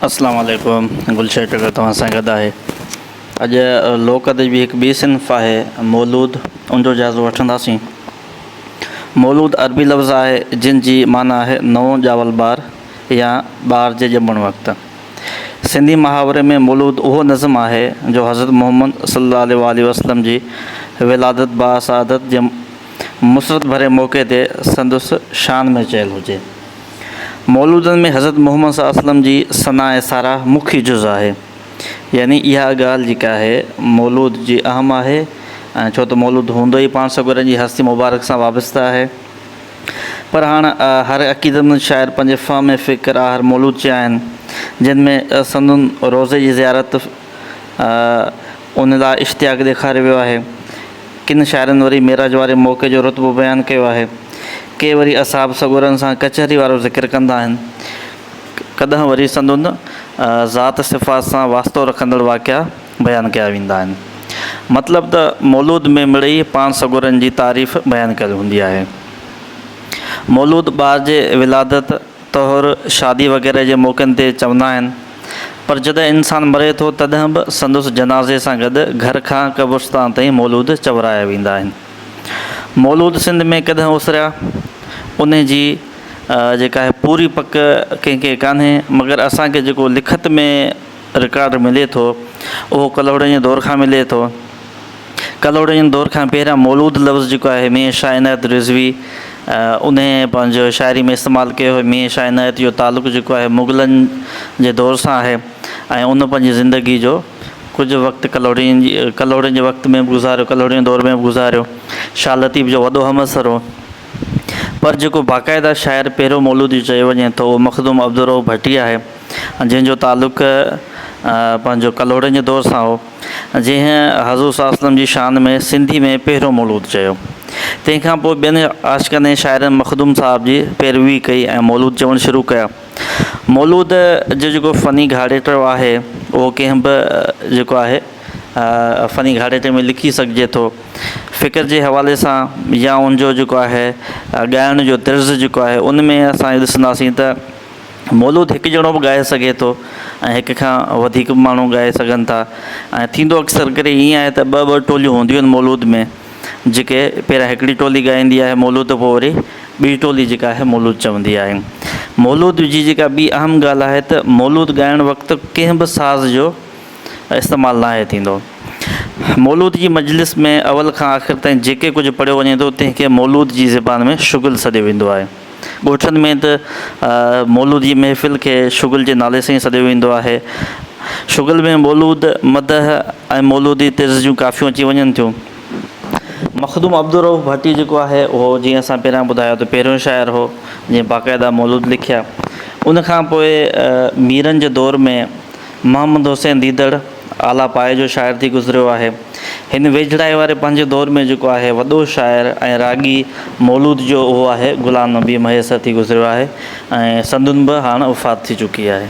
اسلام عليڪم گلشير ٽيلر توهان سان گڏ آهي اڄ لوڪ ادب جي هڪ ٻي صنف آهي مولود ان جو جائزو وٺنداسين مولود عربي لفظ آهي جن جي معنيٰ آهي نئون ڄاول ٻار يا ٻار جي ڄمڻ وقت سنڌي محاوري ۾ مولود اهو نظم آهي جو حضرت محمد صلي الله عليه واٰله وسلم جي ولادت باسعادت جي مسرت ڀري موقعي تي سندس شان ۾ چيل هجي. مولودن ۾ حضرت محمد صلي الله عليه وسلم جي ثنا ۽ ساراهه مکيه جز آهي. يعني اها ڳالهه جيڪا آهي مولود جي اهم آهي ۽ ڇو ته مولود هوندو ئي پاڻ سڳورن جي هستي مبارڪ سان وابسته آهي. پر هاڻ هر عقيدتمند شاعر پنهنجي فهم ۽ فڪر آهر مولود چيا آهن، جن ۾ سندن روضي جي زيارت ان لاء اشتياق ڏيکاريو ويو آهي. ڪن شاعرن وري معراج واري موقعي جو رتبو بيان ڪيو آهي. ڪي وري اصحاب سڳورن سان ڪچهري وارو ذڪر ڪندا آهن. ڪڏهن وري سندن ذات صفات سان واسطو رکندڙ واقعا بيان ڪيا ويندا آهن. مطلب ته مولود ۾ مڙئي پاڻ سڳورن جي تعريف بيان ڪيل هوندي آهي. مولود ٻار جي ولادت، طهر، شادي وغيره جي موقعن تي چوندا آهن. پر جڏهن انسان مري ٿو تڏهن به سندس جنازي سان گڏ گهر کان قبرستان تائين مولود چورايا ويندا آهن. مولود سنڌ ۾ ڪڏهن اسريا، انهي جي جيڪا آهي پوري پڪ ڪنهن کي ڪانهي، مگر اسان کي جيڪو لکت ۾ رڪارڊ ملي ٿو اهو ڪلهوڙن جي دور کان ملي ٿو. ڪلهوڙن جي دور کان پهريان مولود لفظ جيڪو آهي ميين شاهه عنايت رضوي انهي پنهنجو شاعري ۾ استعمال ڪيو هو. ميين شاهه عنايت جو تعلق جيڪو آهي مغلن جي دور سان آهي ۽ ان پنهنجي زندگي جو ڪجهه وقت ڪلهوڙن جي ڪلهوڙن جي وقت ۾ به گذاريو ڪلهوڙن جي دور ۾ به گذاريو. شاهه لطيف جو وڏو همعصر هو. پر جيڪو باقاعده شاعر پهريون مولودي چيو وڃي ٿو اهو مخدوم عبدالرؤف ڀٽي آهي جنهن جو تعلق پنهنجو ڪلهوڙن جي دور سان هو. جنهن حضور صلي الله عليه وسلم جي شان ۾ سنڌي ۾ پهريون مولود چيو. تنهن کان پوء ٻين عاشقن ۽ شاعرن مخدوم صاحب جي پيروي ڪئي ۽ مولود چوڻ شروع ڪيا. مولود جو جيڪو فني گهاڙيٽو آهي اهو ڪنهن به جيڪو آهي فني گهاڙيٽي ۾ لکي سگهجي ٿو. فڪر جي حوالي سان يا ان جو جيڪو آهي ڳائڻ جو طرز جيڪو آهي ان ۾ اسان ڏسنداسين ته مولود هڪ ڄڻو به ڳائي سگهي ٿو ۽ هڪ کان وڌيڪ به ماڻهو ڳائي سگهن ٿا ۽ ٿيندو اڪثر ڪري ائين آهي ته ٻه ٻه ٽوليون هونديون آهن مولود ۾ جيڪي پهريان هڪڙي ٽولي ڳائيندي آهي مولود پوء وري ٻي ٽولي جيڪا آهي مولود چوندي آهي. مولود جي جيڪا ٻي اهم ڳالهه آهي ته مولود ڳائڻ وقت ڪنهن به ساز جو استعمال ناهي ٿيندو. مولود جي مجلس ۾ اول کان آخر تائين جيڪي ڪجهه پڙهيو وڃي ٿو تنهن کي مولود جي زبان ۾ شغل سڏيو ويندو آهي. ڳوٺن ۾ ته مولود جي محفل کي شغل جي نالي سان ئي سڏيو ويندو آهي. شغل ۾ مولود، مدح ۽ مولودي طرز جون ڪافيون اچي وڃن ٿيون. مخدوم عبدالرؤف ڀٽي جيڪو آهي اهو جيئن اسان پهريان ٻڌايو ته پهريون شاعر هو جنهن باقاعده مولود لکيا. ان کان پوء ميرن جي دور ۾ محمد حسين ديدڙ اعليٰ پايي جو شاعر ٿي گذريو آهي. هن ويجهڙائي واري پنهنجي دور ۾ جيڪو آهي وڏو شاعر ۽ راڳي مولود جو اهو آهي غلام نبي مهيسر ٿي گذريو آهي ۽ سندن به هاڻ وفات ٿي چڪي آهي.